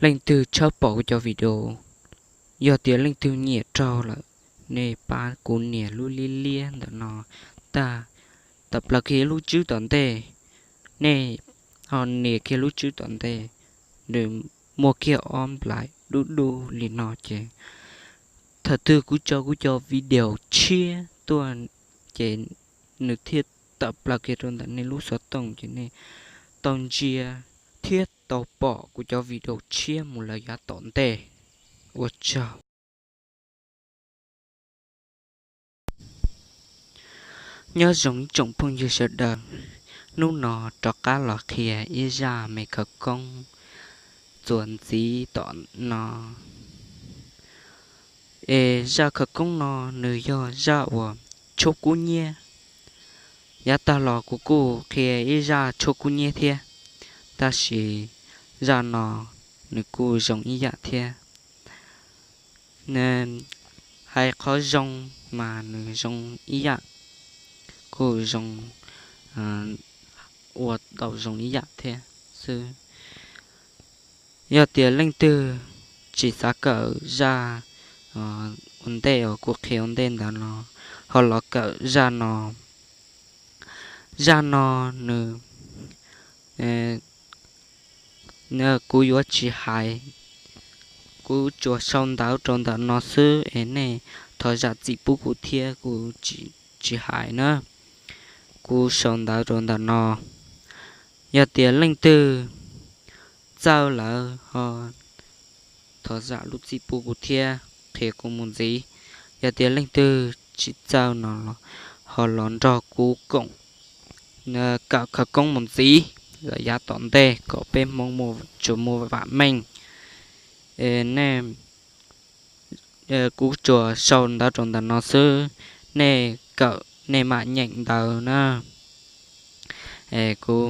leej twg tshawb pom kuv cov video, yog tias leej twg nyiam raug lawm, nej pab kuv nias lub liab liab ntawm no tag, tawm plaws kiag lub tswb tom ntej, nej ho nias kiag lub tswb tom ntej, nws muaj kiag ob nplais dub dub li no ces thaum twg kuv tso kuv cov video tshiab tuaj ces nws thiaj tawm plaws kiag rau ntawm nej lub xov tooj ces nej tau ntsia thiab tau pom kuv cov video tshiab mus lawm yav tom ntej. Ua tsaug. Nyob zoo ib tsoom phooj ywg sawv daws, hnub no rov qab los qhia ib zaj me khawv koob txuas ntxiv tom no. Es zaj khawv koob no nws yog zaj uas tshuab kub nyiab. Yav tag los kuv kuj qhia ib zaj tshuab kub nyiab thiab, tab sis zaj no nws kuj zoo ib yam thiab. Hais qhov zoo mas nws zoo ib yam, kuj zoo, ua tau zoo ib yam thiab xwb. Yog tias leej twg tsis xav kawm zaj ua ntej uas kuv qhia ua ntej ntawd no, ho los kawm zaj no. Zaj no nws, kuv yuav tsis hais, kuv tsuas sau ntawv rau ntawm no xwb es nej thov zam txim pub kuv thiab, kuv tsis hais na. Kuv sau ntawv rau ntawm no. Yog tias leej twg txawj lawm ho thov zam lub txim pub kuv thiab qhia kuv mus ntxiv. Yog tias leej twg tsis txawj no los ho los nrog kuv koom kawm khawv koob mus ntxiv lawm yav tom ntej kom peb Hmoob tsuas muaj vam meej. Nej, kuv tsuas sau ntawv rau ntawm no xwb, nej kawm nej mam nyeem ntawv na. Kuv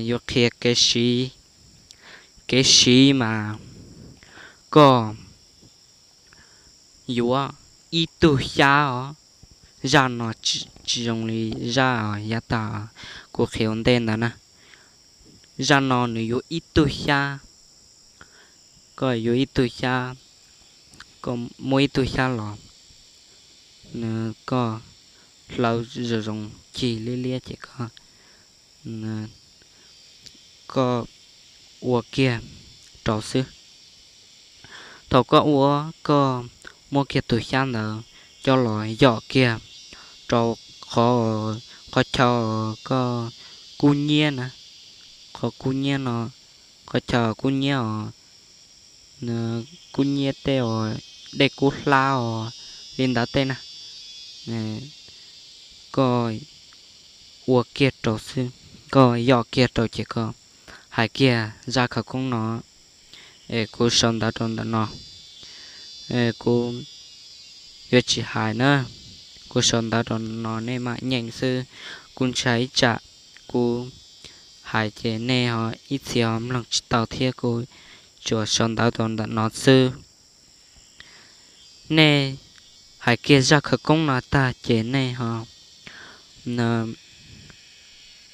yuav qhia kev siv, kev siv mas koj yuav ib tug xyab os. Zaj no tsis zoo li zaj yav tag kuv qhia ua ntej ntawd na. Zaj no nws yuav ib tug xyab, koj yuav ib tug xyab, koj muab ib tug xyab los, koj hlawv zoo zoo cig liab liab ces koj ua kiag rau xwb. Thaum koj ua, koj muab kiag tus xyab ntawd coj los yom kiag rau qhov, qhov chaw koj kub nyiab na, qhov kub nyiab no, qhov chaw kub nyiab os, kub nyiab tej os, dej kub hlab os, li ntawd tej na. Koj ua kiag rau xwb, koj yom kiag rau ces koj hais kiag zaj khawv koob no. Es kuv sau ntawv rau ntawm no, kuv yuav tsis hais na, kuv sau ntawv rau no nej mam nyeem xwb. Kuv ntshai ib tsam kuv hais ces nej ho ib txhia ho mloog tsis tau thiab, kuv tsuas sau ntawv rau ntawm no xwb. Nej hais kiag zaj khawv koob no tag ces nej ho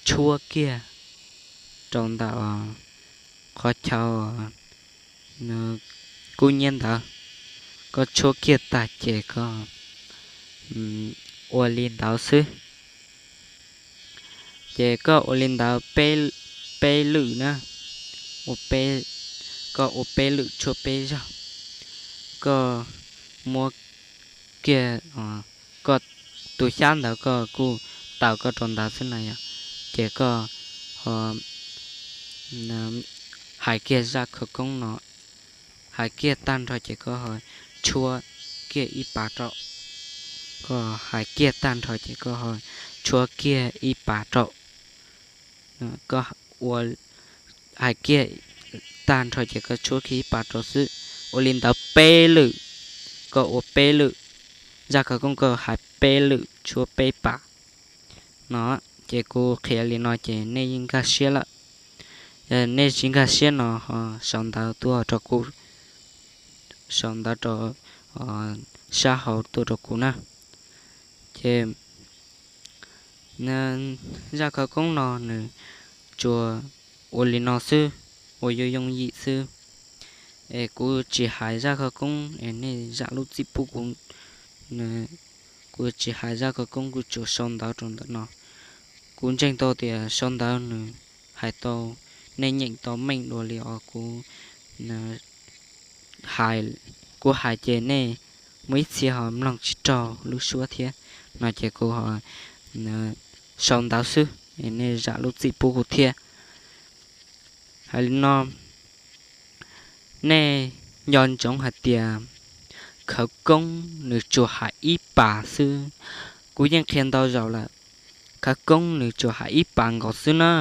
tshuab kiag rau ntawm qhov chaw kub nyiab ntawd. Koj tshuab kiag tag ces koj ua li ntawd xwb. Ces koj ua li ntawd peb lwm na, koj ua peb lwm tshuab peb zaug. Koj muab kiag, koj tus xyab ntawd koj kuj taws koj rau ntawd xwb na yom. Ces koj ho hais kiag zaj khawv koob no, hais kiag tag nrho ces koj ho tshuab kiag ib pas rau. Koj hais kiag tag nrho ces koj ho tshuab kiag ib pas rau. Koj ua, hais kiag tag nrho ces koj tshuab kiag ib pas rau xwb. Ua li ntawd peb lwm, koj ua peb lwm, zaj khawv koob koj hais peb lwm tshuab peb pas no. Ces kuv qhia li no ces nej yeej nkag siab lawm. Nej tsis nkag siab no ho sau ntawv tuaj rau kuv, sau ntawv rau sab hauv tuaj rau kuv na. Ces zaj khawv koob no nws tsuas ua li no xwb. uas yooj yooj yim xwb. Es kuv tsis hais zaj khawv koob es nej zam lub txim pub kuv. Kuv tsis hais zaj khawv koob, kuv tsuas sau ntawv rau ntawm no. Kuv ntseeg tau tias sau ntawv nws hais tau, nej nyeem tau meej dua li os. Kuv hais, kuv hais ces nej muaj ib txhia ho mloog tsis raug lub suab thiab no ces kuv ho sau ntawv xwb, nej zam lub txim pub kuv thiab. Hais li no, nej nco ntsoov hais tias khawv koob nws tsuas hais ib pas xwb. Kuv yeej qhia ntau zaus lawm, khawv koob nws tsuas hais ib pas nkaus xwb na,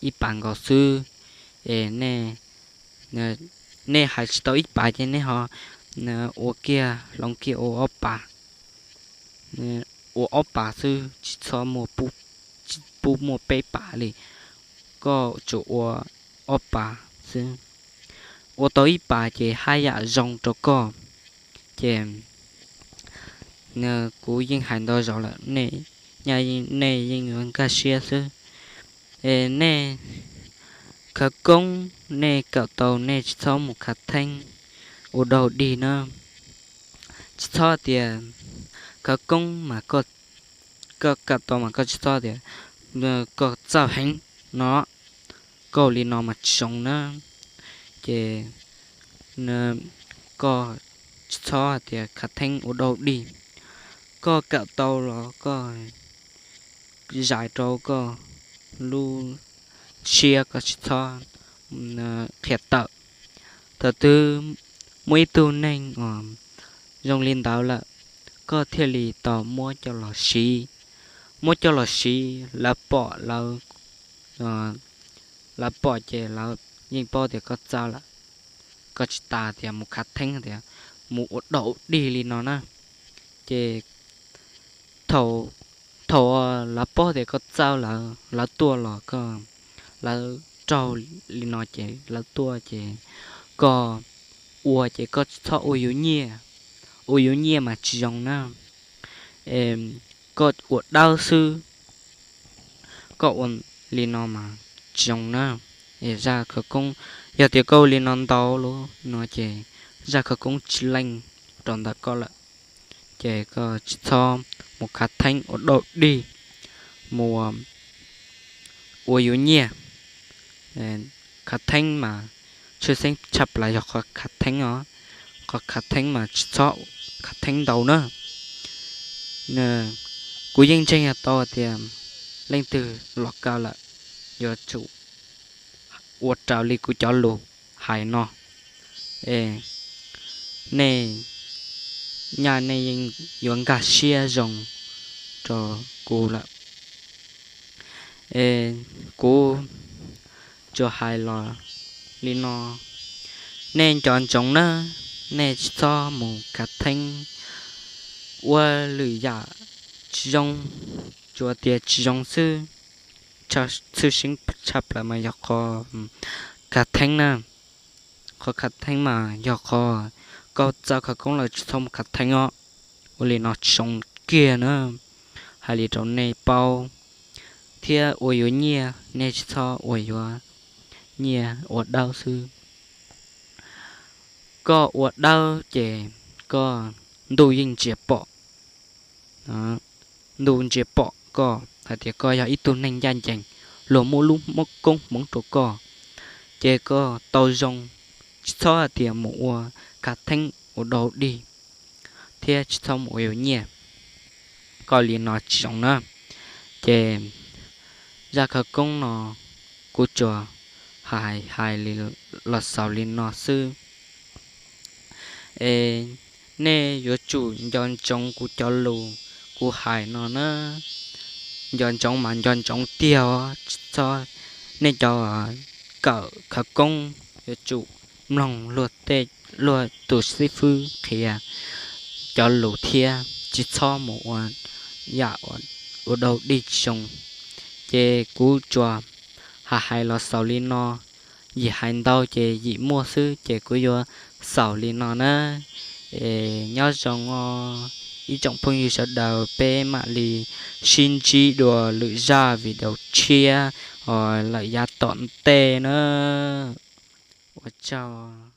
ib pas nkaus xwb. Es nej hais tsis tau ib pas ces nej ho ua kiag, hloov kiag ua ob pas, ua ob pas xwb, tsis txhob muaj, tsis pub muaj peb pas li. Koj tsuas ua ob pas xwb, ua tau ib pas ces haj yam zoo rau koj. Ces kuv yeej hais ntau zaus lawm, nej, nej yeej yuav nkag siab xwb. Es nej khawv koob, nej kawm tau nej tsis txhob mus khav theeb ua dog dig na. Tsis txhob tias khawv koob mas koj kawm tau mas koj tsis txhob tias koj txawj heev no, koj ua li no mas tsis zoo na. Ces koj tsis txhob hais tias khav theeb ua dog dig. Koj kawm tau los koj zais rau koj lub siab, koj tsis txhob qhia tawm. Thaum twg muaj ib tug neeg uas zoo li ntawd lawm, koj thiaj li tau muab coj los siv. Muab coj los siv, lawv pom, lawv pom ces lawv yeej paub tias koj txawj lawm. Koj tsis tas tias mus khav theeb tias mus ua dog ua dig li no na. Ces thaum lawv paub tias koj txawj lawm, lawv tuaj los koj, lawv raug li no ces lawv tuaj ces koj ua ces koj tsis txhob ua yuav nyiaj. Ua yuav nyiaj mas tsis zoo na. Koj ua dawb xwb, koj ua li no mas tsis zoo na. Es zaj khawv koob, yog tias koj ua li no ntau lawm no ces zaj khawv koob tsis leej rau ntawm koj lawm. Ces koj tsis txhob mus khav theeb ua dog dig, mus ua yuav nyiaj. Khav theeb mas tshwj xeeb tshaj plaws yog qhov khav theeb os. Qhov khav theeb mas tsis txhob khav theeb ntau na. Kuv yeej ntseeg tau tias leej twg los kawm lawm yuav tsum ua raws li kuv cov lus hais no. Es nej, nyaj nej yeej yuav nkag siab zoo rau kuv lawm. Es kuv tsuas hais los li no, nej nco ntsoov na, nej tsis txhob mus khav theeb ua lwm yam tsis zoo, tsuas tias tsis zoo xwb. Tshwj xeeb tshaj plaws mas yog qhov khav theeb na. Qhov khav theeb mas yog qhov koj txawj khawv koob lawm tsis txhob mus khav theeb os. Ua li no tsis zoo kiag na. Hais li rau nej paub, thiab ua yuav nyiaj nej tsis txhob ua yuav nyiaj ua dawb xwb. Koj ua dawb ces koj, ntuj yeej ntsia pom. Ntuj ntsia pom koj hais tias koj yog ib tug neeg ncaj ncees, luag muab lub koob hmoov rau koj, ces koj tau zoo, tsis txhob hais tias mus ua khav theeb ua dog dig, thiab tsis txhob mus ua yuav nyiaj. Koj li no tsis zoo na. Ces zaj khawv koob no kuv tsuas hais hais los xaus li no xwb. Es nej yuav tsum nco ntsoov kuv cov lus kuv hais no na. Nco ntsoov mas nco ntsoov tiag os, tsis txhob, nej cov kawm khawv koob yuav tsum mloog luag tej, luag tus xib fwb qhia cov lus thiab tsis txhob mus ua yam ua dog dig tsis zoo. Ces kuv tsuas hais hais los xaus li no, yim hais ntau ces yim muaj xwb ces kuv yuav xaus li no na. Es nyob zoo os ib tsoom phooj ywg sawv daws, peb mam li sib ntsib dua lwm zaj video tshiab Os, lawm yav tom ntej na. Ua tsaug.